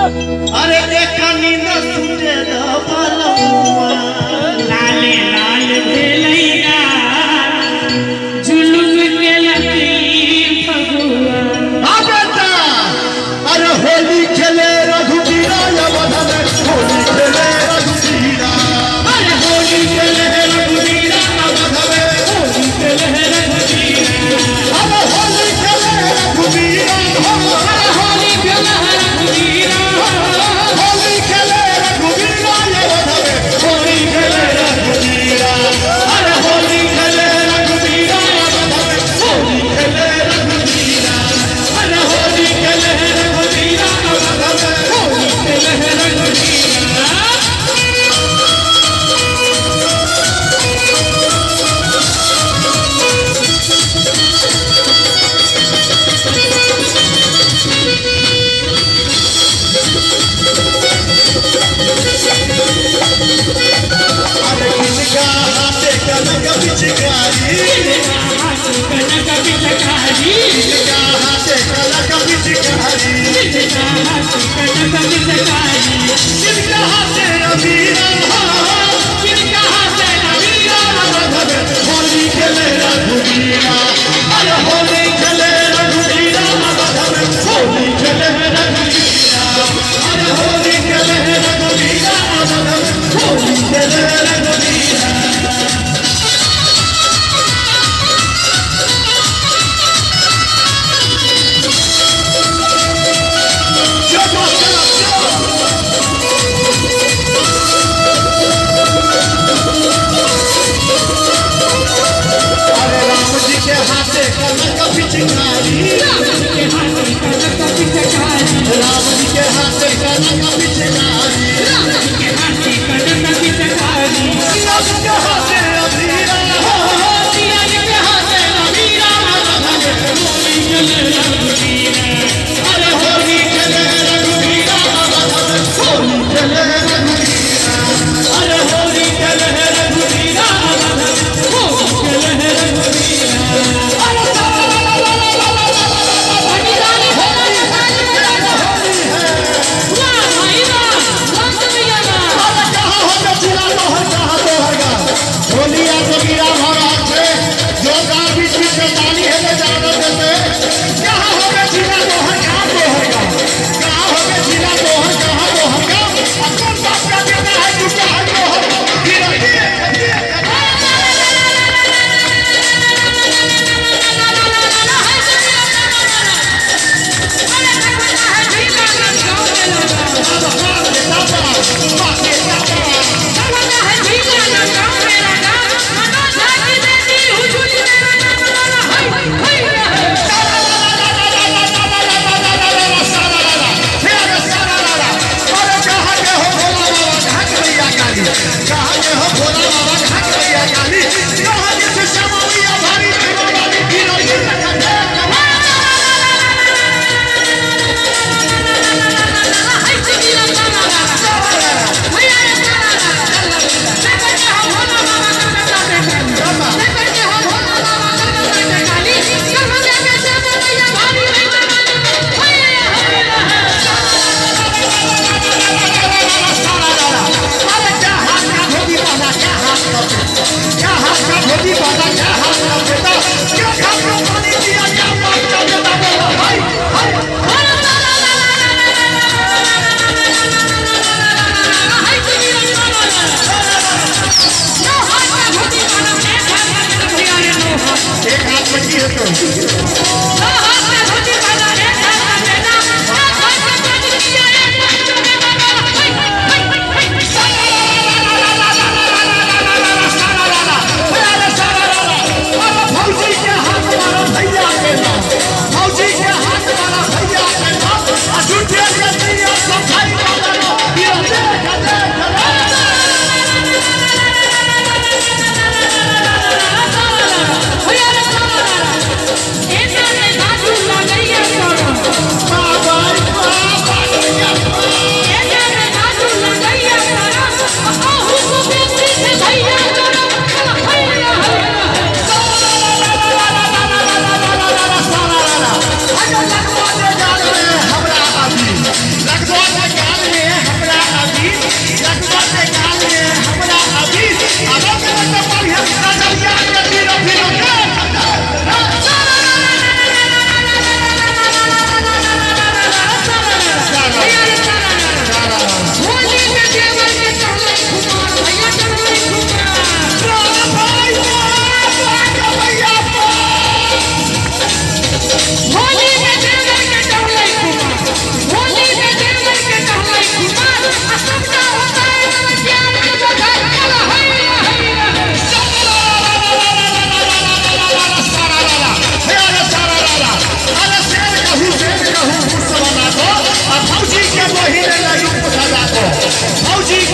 अरे एक नींद सुते द बलमुआ। लाले लाल भेलैया जुलुम केलकै फगुआ। आ बेटा, अरे होली खेले रघुवीरा अवध में, होली खेले रघुवीरा। अरे होली खेले रघुवीरा अवध में, होली खेले रघुवीरा। अरे होली खेले रघुवीरा, अरे होली खेले रघुवीरा। होली खेले रघुवीरा अवध में, होली खेले रघुवीरा। अरे होली खेले रघुवीरा अवध में, होली खेले रघुवीरा। अरे होली खेले रघुवीरा अवध में, होली खेले रघुवीरा। अरे किनका हाथे कनक पिचकारी, हाथ कनक पिचकारी, किनका हाथे कनक पिचकारी, हाथ कनक पिचकारी, किनका हाथे अबीरा, किनका हाथ अबीरा। होली खेले रघुवीरा। अरे होली खेले रघुवीरा अवध में, होली खेले रघुवीरा। अरे होली खेले रघुवीरा अवध में, होली खेले रघुवीरा। चलो चलो चलो। अरे राम जी के हाथे कनक पिचकारी, राम जी के हाथ कनक पिचकारी, राम जी के हाथे कनक पिचकारी, राम जी के हाथ कनक पिचकारी, राम जी के हाथे अबीरा, सिया जी के हाथ अबीरा। होली खेले रघुवीरा। अरे होली खेले रघुवीरा अवध में, होली खेले रघुवीरा। अरे होली खेले रघुवीरा अवध में, होली खेले रघुवीरा। अरे होली है। वाह भाई वाह।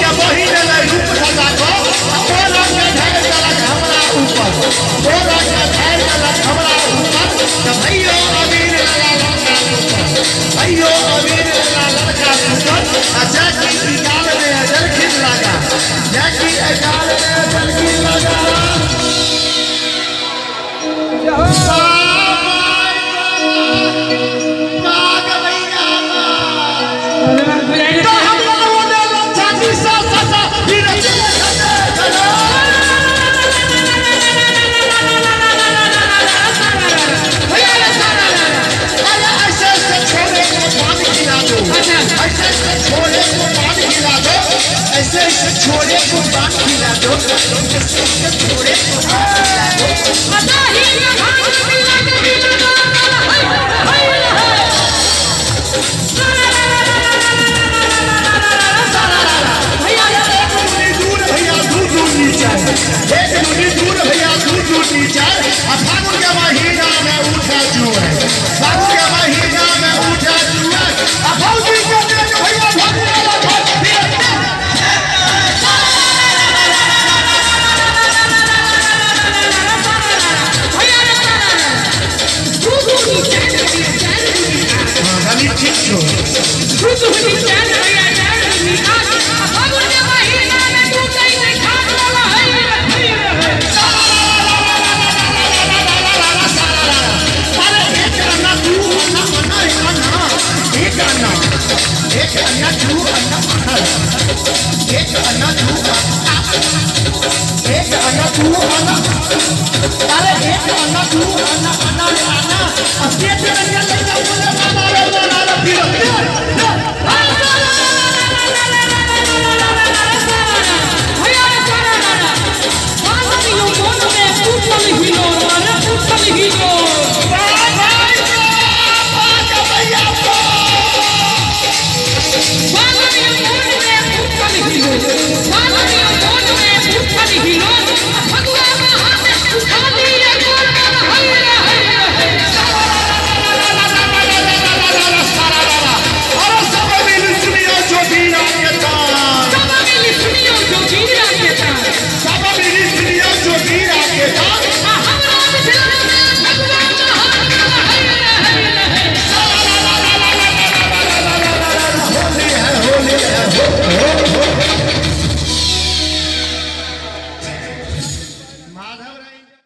के बहिन एलै रूप सजा कऽ, आ ओ रंग ढारि देलक हमरा ऊपर, ओ रंग ढारि देलक हमरा ऊपर। तऽ भैयो अबीर लगा ललका सुपर, भैयो अबीर लगा ललका सुपर। आ जाकी ई गाल में जलखिन लगा, जाकी ई गाल में जलखिन लगा। तो हमरा ओने लच्छा सा सा सा फिर अरे ऐसे ऐसे छोड़े को पान खिला दो, ऐसे ऐसे छोड़े को पान खिला दो, ऐसे ऐसे छोड़े को पान खिला दो, ऐसे ऐसे छोड़े को पान खिला दो। एक दूनी दूर भैया दू दूनी चार, एक दूनी दूर भैया दू दूनी चार। आ फागुन के महीना में उठा जुआ, फागुन के महीना में उठा जुआ। आ भौजी के देख भैया भगवा लखन फिर। हाँ, गणित ठीक छो। अरे एक अन्ना दू अन्ना अन्ना एक अन्ना, एक अन्ना, एक अन्ना दू अन्ना अन्ना, एक अन्ना दू अन्ना, एक अन्ना दू अन्ना। अरे एक अन्ना दू अन्ना अन्ना रे अन्ना। आ पेट में लइका बोले मामा रे मामा रे फिर।